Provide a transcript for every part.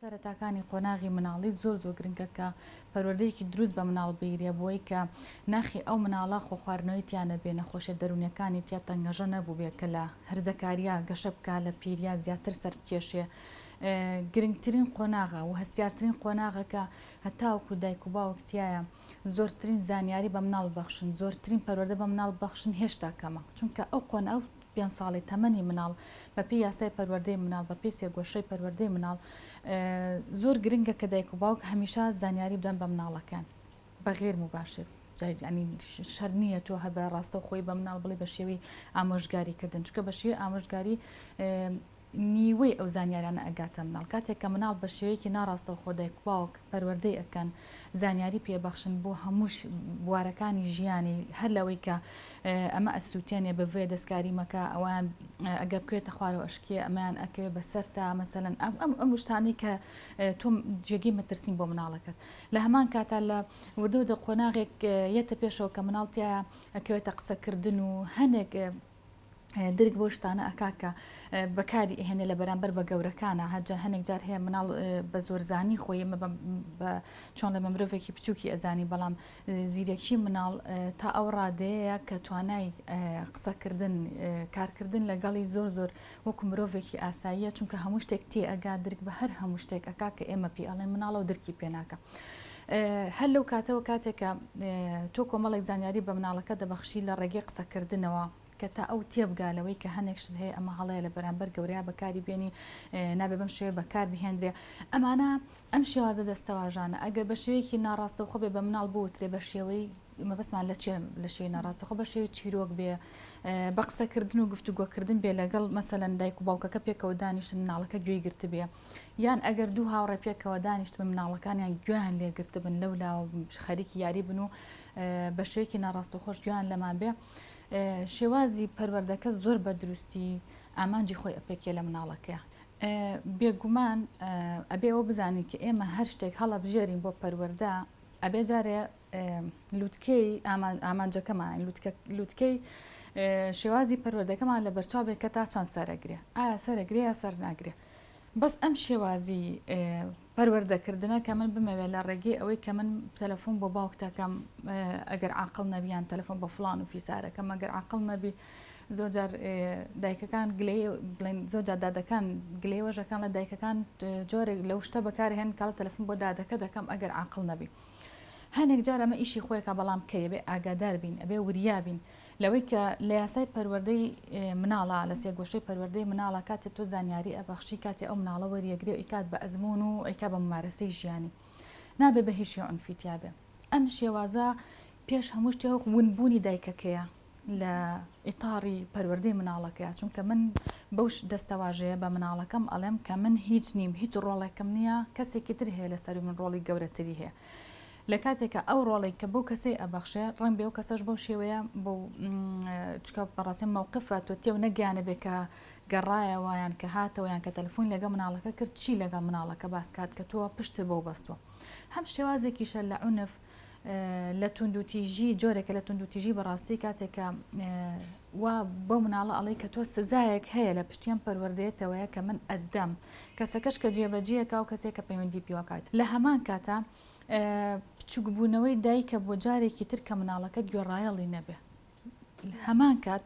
سەرەتاکانی قۆناغی مناڵی زۆر زۆر گرنگە کە پەروەردەیەکی دروست بە مناڵ بگرێ بۆی کە ناخی ئەو مناڵە خۆخواردنەوەی تیا نەبێ، نەخۆشیە دەروونیەکانی تیا تەنگەژە نەبووبێ کە لە هەرزەکاریا گەشە بکا لە پیریا زیاتر سەر بکێشێ. گرنگترین قۆناغە و هەستیارترین قۆناغە کە هەتاوەکو دایک و باوک تیایە زۆرترین زانیاری بە مناڵ ببەخشن، زۆرترین پەروەردە بە مناڵ ببەخشن هێشتا کەمە چونکە ئەو قۆنا ئەو پێنج ساڵەی تەمەنی مناڵ بە پێی یاسای پەروەردەی مناڵ بە پێی سێگۆشەی پەروەردەی مناڵ زۆر گرنگە کە دایک و باوک هەمیشە زانیاری بدەن بە مناڵەکەیان بە غێر مباشر یانی شەر نییە تۆ هەر بە ڕاستەوخۆی بە مناڵ بڵێ بە شێوەی ئامۆژگاری کردن چونکە بە شێوەی ئامۆژگاری نیوەی ئەو زانیارانە ئەگاتە مناڵ. کاتێک کە مناڵ بە شێوەیەکی ناڕاستەوخۆ دایک و باوک پەروەردەی ئەکەن، زانیاری پێ ئەبەخشن بۆ هەموو بوارەکانی ژیانی، هەر لەوەی کە ئەمە ئەسووتێنێ بڤێ دەستکاری مەکە، ئەوەیان ئەگەر بکەوێتە خوارەوە ئەشکێ، ئەمەیان ئەکەوێ بە سەرتا، مەسەلەن ئەم ئەم شتانەی کە تۆ جێگەی مەترسین بۆ مناڵەکەت. لە هەمان کاتا لە وردە وردە قۆناغێک یەتە پێشەوە کە مناڵ تیایا ئەکەوێتە قسەکردن و هەنێک درک بەو شتانە ئەکا کە بەکاری ئەهێنێ لە بەرامبەر بە گەورەکانە هەجا هەنێک جار هەیە مناڵ بە زۆرزانی خۆی ئێمە بە چۆن لە بە مرۆڤێکی بچووکی ئەزانی بەڵام زیرەکی مناڵ تا ئەو ڕادەیە کە توانای قسەکردن کارکردن لەگەڵی زۆر زۆر وەکو مرۆڤێکی ئاساییە چونکە هەموو شتێک تێ ئەگا درک بە هەر هەموو شتێک ئەکا کە ئێمە پێ ئەڵێن مناڵەوە درکی پێ ناکە. هەر لەو کاتەوە کاتێک کە تۆ کۆمەڵێک زانیاری بە مناڵەکە دەبەخشی لە ڕێگەی قسەکردنەوە کە تا ئەو تێبگا لەوەی کە هەنێک شت هەیە ئەمە هەڵەیە لە بەرامبەر گەورەیە بەکاری بێنی نابێ بەم شێوەیە بەکار بهێندرێ ئەمانە ئەم شێوازە دەستەواژانە ئەگەر بە شێوەیەکی ناڕاستەوخۆ بێ بە مناڵ بوترێ بە شێوەی مەبەستمان لە چێ لە شێوەی ناڕاستەوخۆ بە شێوەی چیرۆک بێ بە قسەکردن و گفتوگۆکردن بێ لەگەڵ مەسەلەن دایک و باوکەکە پێکەوە دانیشتن مناڵەکە گوێی گرتبێ یان ئەگەر دوو هاوڕێ پێکەوە دانیشتبن مناڵەکانیان گوێیان لێ گرتبن لەولاوە خەریکی یاری بن و بە شێوەیەکی ناڕاستەوخۆش گوێیان لەمان بێ شێوازی پەروەردەکە زۆر بە دروستی ئامانجی خۆی ئەپێکێ لە مناڵەکەیا. بێگومان ئەبێ ئەوە بزانین کە ئێمە هەر شتێک هەڵەبژێرین بۆ پەروەردە ئەبێ جارێ لوتکەی ئامانجەکەمان لوتکەی شێوازی پەروەردەکەمان لە بەرچاو بێ کە تا چەند سەرەگرێ ئایا سەرەگرێ یا سەر ناگرێ بەس ئەم شێوازی پەروەردەکردنە کە من بمەوێت لە ڕێگەی ئەوەی کە من تەلەفۆن بۆ باوک دەکەم ئەگەر عاقڵ نەبی یان تەلەفۆن بۆ فڵان و فیسارەکەم ئەگەر عاقڵ نەبی زۆر جار دایکەکان گلەی بڵێن زۆر جار دادەکان گلەی وەژەکان لە دایکەکان جۆرێک لەو شتە بەکارهێن کاڵە تەلەفۆن بۆ دادەکە دەکەم ئەگەر عاقڵ نەبی هەنێک جار ئەمە ئیشی خۆیەکە بەڵام کەی ئەبێ ئاگادار بین ئەبێ وریا بین لەوەی کە لە یاسای پەروەردەی مناڵا لە سێگۆشەی پەروەردەی مناڵا کاتێ تۆ زانیاری ئەبەخشی کاتێ ئەو مناڵە وەریەگرێ و ئەیکات بە ئەزموون و ئەیکا بە ممارەسەی ژیانی نابێ بە هیچ شێ عونفی تیا بێ ئەم شێوازە پێش هەموو شتێ ونبوونی دایکەکەیە لە ئیتاڕی پەروەردەی مناڵەکەیە چونکە من بەو دەستەواژەیە بە مناڵەکەم ئەڵێم کە من هیچ نیم هیچ ڕۆڵێکم نییە کەسێکی تر هەیە لەسەروی من ڕۆڵی گەورەتری هەیە لە کاتێکا ئەو ڕۆڵەی کە بەو کەسەی ئەبەخشێ ڕەنگبێ ئەو کەسەش بەو شێوەیە بۆ چکە بەڕاستی مەوقفە تۆ تێو نەگەیانەبێ کە گەڕایەوە یان کە هاتەوە یان کە تەلەفۆن لەگەڵ مناڵەکە کرد چی لەگەڵ مناڵەکە باس کات کە تۆ پشتت بەو بەستووە هەم شێوازێکیشە لە عونف لە توندوتیژی جۆرێکە لە توندوتیژی بەڕاستی کاتێک کە وا بەو مناڵە ئەڵێی کە تۆ سزایەک هەیە لە پشتی ئەم پەروەردەیەتەوەیە کە من ئەتدەم کەسەکەش کە جێبەجێیەکا و کەسێک کە پەیوەندی پیوەکات لە هەمان کاتا بچوکبوونەوەی دایکە بۆ جارێکی تر کە مناڵەکە گوێڕایەڵی نەبێ هەمان کات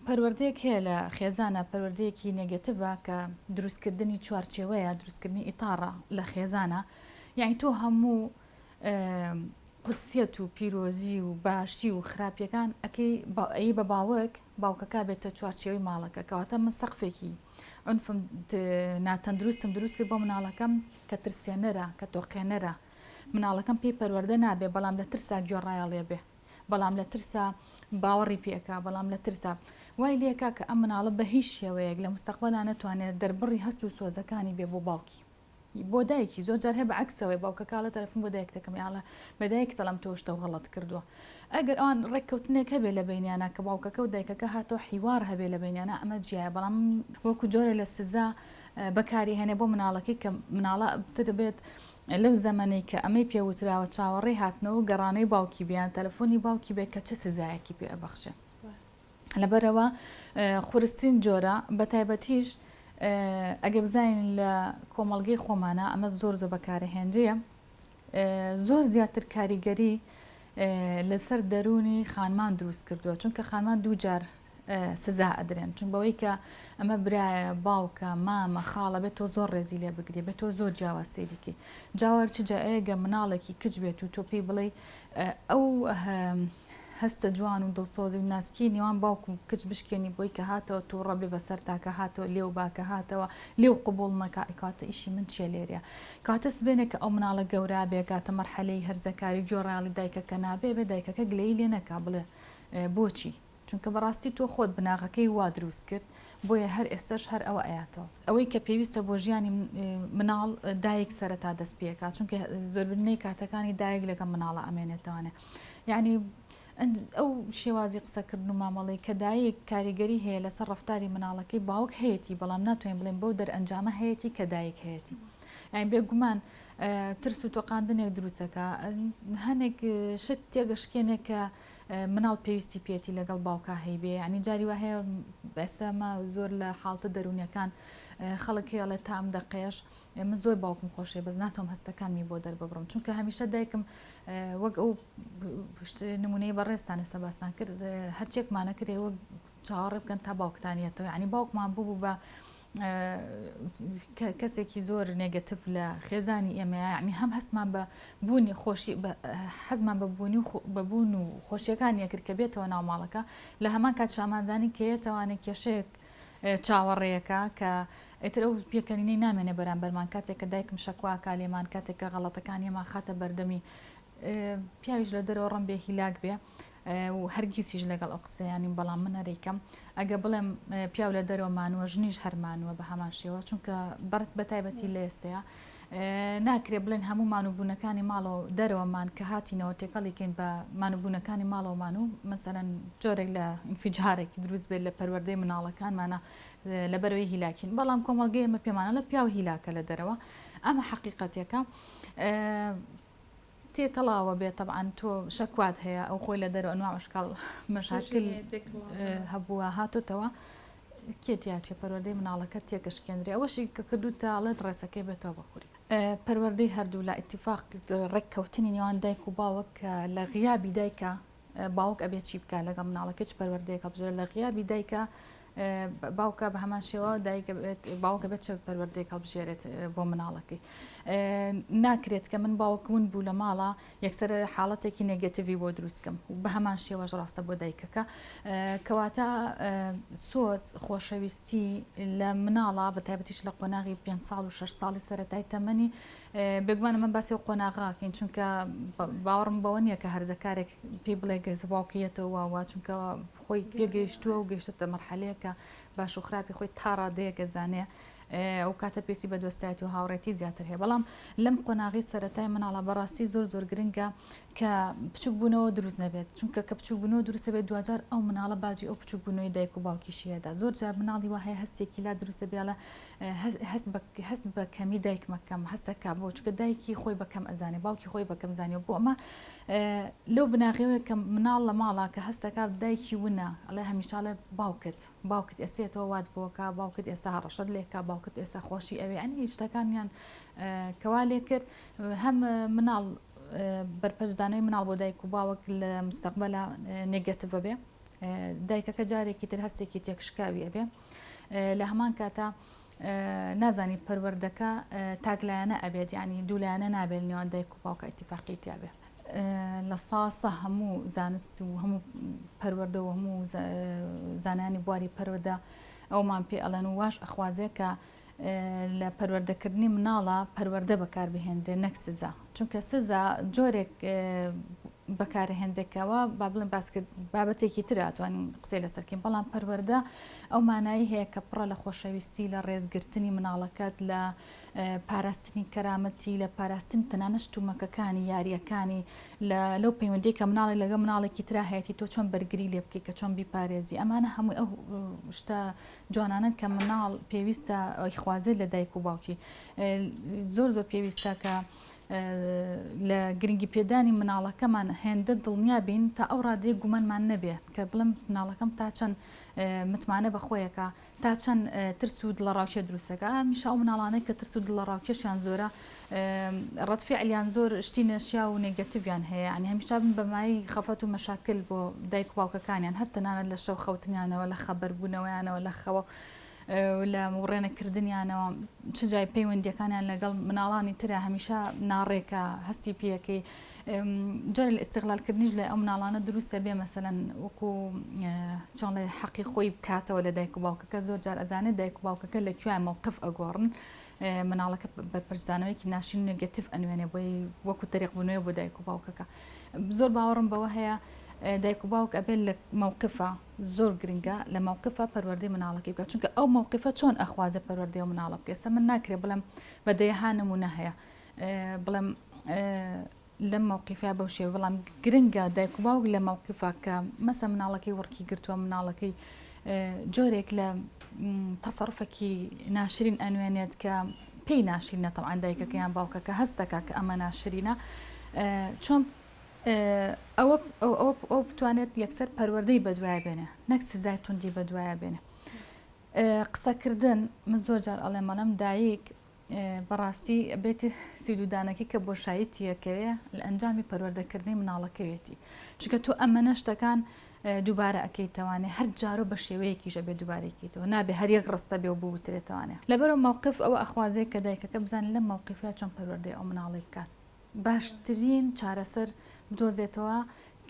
پەروەردەیەک هەیە لە خێزانە پەروەردەیەکی نێگەتیڤە کە دروستکردنی چوارچێوەیە دروستکردنی ئیتاڕە لە خێزانە یعنی تۆ هەموو قودسیەت و پیرۆزی و باشی و خراپیەکان ئەکەی ئەی بە باوک باوکەکە بێتە چوارچێوەی ماڵەکە کەواتە من سەقفێکی عنفم ناتەندروستم دروست کرد بۆ مناڵەکەم کە ترسێنەرە کە تۆقێنەرە مناڵەکەم پێی پەروەردە نابێ بەڵام لە ترسا گوێڕایەڵێ بێ بەڵام لە ترسا باوەڕی پێ ئەکا بەڵام لە ترسا وای لێکا کە ئەم مناڵە بە هیچ شێوەیەک لە مستەقبەلا نەتوانێت دەربڕی هەست و سۆزەکانی بێ بۆ باوکی بۆ دایکی زۆر جار هەیە بە عەکسەوەی باوکەکە ئەڵێ تەلەفۆن بۆ دایک دەکەم یا ئەڵێ بە دایکت ئەڵێم تۆ شتەو غەڵەت کردووە ئەگەر ئەوان ڕێککەوتنێک هەبێ لە بەینیانا کە باوکەکە و دایکەکە هاتەوە حیوار هەبێ لە بەینیانا ئەمە جیایە بەڵام وەکو جۆرێ لە سزا بەکاری هێنێ بۆ مناڵەکەی کە مناڵە تر بێت لەو زەمەنەی کە ئەمەی پێ وتراوە چاوەڕێی هاتنەوە و گەڕانەوەی باوکی بێ یان تەلەفۆنی باوکی بێ کە چ سزایەکی پێ ئەبەخشێ. لەبەرئەوە قورسترین جۆرە بە تایبەتیش ئەگەر بزانین لە کۆمەڵگەی خۆمانە ئەمە زۆر زۆر بەکارەهێنرێ زۆر زیاتر کاریگەری لەسەر دەروونی خانمان دروست کردووە چونکە خانمان دووجار سزا ئەدرێن چون بەوەی کە ئەمە برایە باوکە مامە خاڵە بێت تۆ زۆر ڕێزی لێ بگری بێت تۆ زۆر جیاواز سەیریکی جاوار چ جا ئەگە مناڵێکی کچ بێت و تۆ پێی بڵێ ئەو هەستە جوان و دڵسۆزی و ناسکی نێوان باوک و کچ بشکێنی بۆی کە هاتەوە توڕە بێ بەسەرتا کە هاتەوە لێو با کە هاتەوە لێو قبوڵ نەکا ئەی کەواتە ئیشی من چیە لێرەیا کەواتە سبەینێ کە ئەو مناڵە گەورە بێ گاتە مەرحەلەی هەرزەکاری گوێڕایەڵی دایکەکە نابێ بێ دایکەکە گلەیی لێ نەکا بڵێ بۆچی چونکە بەڕاستی تۆ خۆت بناغەکەی وا دروست کرد بۆیە هەر ئێستەش هەر ئەوە ئەیاتەوە. ئەوەی کە پێویستە بۆ ژیانی مناڵ دایک سەرەتا دەست پێکا چونکە زۆربرینەی کاتەکانی دایک لەگەڵ مناڵە ئەمێنێتەوانێ یعنی ئەو شێوازی قسەکردن و مامەڵەی کە دایک کاریگەری هەیە لەسەر ڕفتاری مناڵەکەی باوک هەیەی بەڵام ناتوانین بڵێن بەو دەرئەنجامە هەیەی کە دایک هەیەی یعنی بێگومان ترس و تۆقاندنێک دروستەکە هەنێک شت تێگەشکێنێک کە مناڵ پێویستی پێیەتی لەگەڵ باوکا هەیبێ یانی جاری وا هەیە ئێستا مە زۆر لە حاڵتە دەروونیەکان خەڵک هەیە ئەڵێ تا ئەم دەقەیەش من زۆر باوکم خۆشێ بەس ناتوانم هەستەکانمی بۆ دەرببڕم چونکە هەمیشە دایکم وەک ئەو نمونەی بەڕێزتان ئێستا باستان کرد هەرچێکمانە کرێ وەک چاوەڕێ بکەن تا باوکتان یەتەوە یعنی باوکمان بوو بوو بە کەسێکی زۆر negative لە خێزانی ئێمە یعنی هەم هەستمان بە بوونی خۆشی حەزمان بە بوونی و بە بوون و خۆشیەکان یەکرد کە بێتەوە ناو ماڵەکە لە هەمان کات شامانزانی کە یەتەوانێک کێشەیەک چاوەڕێیەکە کە ئیتر ئەو پێکەنینەی نامێنێ بەرامبەرمان کاتێک کە دایکم شەکواکە لێمان کاتێک کە غەڵەتەکانی ئێمە خاتە بەردەمی پیاویش لە دەرەوە ڕەم بێ هیلاک بێ و هەرگیزیش لەگەڵ ئەو قسەیە نیم بەڵام من ئەرەیکەم ئەگە بڵێم پیاو لە دەرەوە مانووە ژنیش هەر مانووە بە هەمان شێوە چونکە بەرت بە تایبەتی لە ئێستەیە ناکرێ بڵێن هەموو مانوبوونەکانی ماڵەوە دەرەوەمان کە هاتینەوە تێکەڵیکەین بە مانوبوونەکانی ماڵەوەمان و مەسەلەن جۆرێک لە ئینفیجارێکی دروست بێت لە پەروەردەی مناڵەکانمانە لەبەرەوەی هیلاکین بەڵام کۆمەڵگەی ئێمە پێمانە لە پیاو هیلاکە لە دەرەوە ئەمە حەقیقەتێکە تێکەڵاوە بێ تەبعەن تۆ شەکوات هەیە ئەو خۆی لە دەرەوە ئەنواع ئەشکال مەشاکل هەبووە هاتۆتەوە کێ تیاچێ پەروەردەی مناڵەکە تێکەشکێنرێ ئەوەشی کە کردوتە ئەڵێت ڕێسەکەی بێتەوە بەخوری پەروەردەی هەردوو لە ئیتیفاق ڕێککەوتنی نێوان دایک و باوک کە لە غیابی دایکە باوک ئەبێ چی بکا لەگەڵ مناڵەکەی چ پەروەردەیەک هەڵبژێرێت لە غیابی دایکە باوکە بە هەمان شێوە دایکە باوکە بێت چ پەروەردەیەک هەڵبژێرێت بۆ مناڵەکەی ناکرێت کە من باوک ون بوو لە ماڵە یەکسەر حاڵەتێکی negative ی بۆ دروستکەم بە هەمان شێوەش ڕاستە بۆ دایکەکە کەواتە سۆز خۆشەویستی لە مناڵە بە تایبەتیش لە قۆناغی پێ ساڵ و 6 ساڵی سەتای تەمەنی بێگومان ئەمە باسی ئەو قۆناغە ئەکەین چونکە باوەڕم بەوە نییە کە هەرزەکارێک پێی بڵێ گەز باوکی یەتەوە وا وا چونکە خۆی پێگەیشتووە و گەیشتە مەرحەلەیەک کە باش و خراپی خۆی تا ڕادەیەک ئەزانێ ئەو کاتە پێویستی بە دۆستایەتی و هاوڕێتی زیاتر هەیە بەڵام لەم قۆناغی سەرەتای مناڵە بەڕاستی زۆر زۆر گرنگە کە بچوک بوونەوە دروست نەبێت چونکە کە بچوک بوونەوە دروستە بێت دواجار ئەو مناڵە باجی ئەو بچوک بوونەوەی دایک و باوکیشی هەدا زۆر جار مناڵی وا هەیە هەستێکی لا دروستە بێڵە هەست بە هەست بە کەمی دایکم ئەکەم هەست ئەکا بۆ چونکە دایکی خۆی بە کەم ئەزانێ باوکی خۆی بە کەم زانیوە بۆ ئەمە لەو بناغەیەوە کە مناڵ لە ماڵا کە هەست ئەکا دایکی ونە ئەڵێ هەمیشە ئەڵێ باوکت باوکت ئێستێتەوە وات بۆکە باوکت ئێستا هەڕەشەت لێکا باوکت ئێستا خۆشی ئەوێ ئەنی شتەکانیان کەوا لێ کرد هەم مناڵ بەرپەرچدانەوەی مناڵ بۆ دایک و باوک لە مستەقبەلا negative بێ دایکەکە جارێکی تر هەستێکی تێکشکاوی ئەبێ لە هەمان کاتا نازانی پەروەردەکە تاکلایەنە ئەبێت یعنی دوولایەنە نابێت نێوان دایک و باوکە ئیتیفاقی تیاابێ لە ساسە هەموو زانست و هەموو پەروەردە و هەموو زانانی بواری پەروەردە ئەومان پێ ئەڵێن و واش ئەخوازێ کە لە پەروەردەکردنی مناڵە پەروەردە بەکاربهێنرێ نەک سزا چونکە سزا جۆرێک بەکارهێنرێکەوە با بڵێن باسکرد بابەتێکی ترە ئەتوانین قسەی لەسەرکەین بەڵام پەروەردە ئەو مانایی هەیە کە پڕە لە خۆشەویستی لە ڕێزگرتنی مناڵەکەت لە پاراستنی کەرامەتی لە پاراستن تەنانەت شتومەکەکانی یاریەکانی لە لەو پەیوەندی کە مناڵی لەگە مناڵێکی ترا هەیەی تۆ چۆن بەرگری لێ بکەیت کە چۆن بیپارێزی ئەمانە هەمووی ئەو شتە جوانانەن کە مناڵ پێویستە ئەیخوازێت لە دایک و باوکی زۆر زۆر پێویستە کە. لە گرنگی پێدانی مناڵەکەمان هێندە دڵنیا بین تا ئەو ڕادەیە گومانمان نەبێ کە بڵێم مناڵەکەم تا چەند متمانە بە خۆیەکە تا چەند ترس و دڵەڕاوکێ دروستەکە هەمیشە ئەو مناڵانەی کە ترس و دڵەڕاوکێشیان زۆرە ڕەد فعلیان زۆر شتی نەشیا و نێگەتیڤیان هەیە یعنی هەمیشە بن بە مایەی خەفەت و مەشاکل بۆ دایک و باوکەکانیان هەر تەنانەت لە شەو خەوتنیانەوە لە خەبەر بوونەوەیانەوە لە خەوە لە وڕێنەکردنیانەوە چ جای پەیوەندیەکانیان لەگەڵ مناڵانی ترە هەمیشە ناڕێکە هەستی پێەکەی جۆرە لە ئیستغلالکردنیش لە ئەو مناڵانە دروستە بێ مەسەلەن وەکو چۆن ڵێ حەقی خۆی بکاتەوە لە دایک و باوکەکە زۆر جار ئەزانێت دایک و باوکەکە لە کوێ مەوقف ئەگۆڕن مناڵەکە بەرپەرچدانەوەیەکی ناشرین و نێگەتیڤ ئەنوێنێ بۆی وەکو تەریق بوونەوە بۆ دایک و باوکەکە زۆر باوەڕم بەوە هەیە دایک و باوک ئەبێت لە مەوقفە زۆر گرنگە لە مەوقفە پەروەردەی مناڵەکەی بکات چونکە ئەو مەوقفە چۆن ئەخوازێ پەروەردەی ئەو مناڵە بکە ئێستا من ناکرێ بڵێم بە دەیەها نمونە هەیە بڵێم لەم مەوقفە بەو شێوە بەڵام گرنگە دایک و باوک لە مەوقفە کە مەسە مناڵەکەی وڕکی گرتووە مناڵەکەی جۆرێک لە تەسەڕفێکی ناشرین ئەنوێنێت کە پێی ناشرینە تەوان دایکەکە یان باوکەکە هەست دەکات کە ئەمە ناشرینە چۆن ئەوە ئەو بتوانێت یەکسەر پەروەردەی بەدوایە بێنێ نەک سزای توندی بەدوایە بێنێ قسەکردن من زۆر جار ئەڵێم ئەڵێم دایک بەڕاستی بێت سیدودانەکەی کە بۆشایی تیەکەوێ لە ئەنجامی پەروەردەکردنی مناڵەکەوێتی چونکە تۆ ئەمەنە شتەکان دووبارە ئەکەیتەوانێ هەر جارۆ بە شێوەیەکیش ئەبێ دووبارەی کەیتەوە نابێ هەر یەک ڕستە بێ و بوترێتەوانێ لەبەرەوە مەوقف ئەوە ئەخوازێ کە دایکەکە بزانێت لەم مەوقفە چۆن پەروەردەی ئەو مناڵەی بکات باشترین چارەسەر بدۆزێتەوە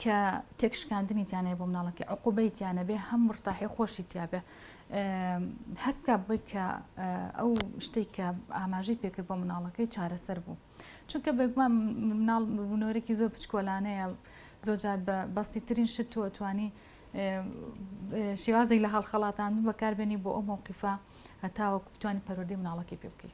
کە تێکشکاندنی تیا نەبێ بۆ مناڵەکەی عقوبەی تیا نەبێ هەم مورتاحی خۆشی تیا بێ هەست بکا بۆی کە ئەو شتێک کە ئاماژەی پێکرد بۆ مناڵەکەی چارەسەر بوو چونکە بێگومان مناڵ بوونەوەرێکی زۆر بچکۆلانەیە زۆر جار بە بەسیترین شت تۆ ئەتوانی شێوازێک لە هەڵخەڵاتاندن بەکاربێنی بۆ ئەو مەوقیفە هەتاوەکو بتوانی پەروەردەی مناڵەکەی پێ بکەی.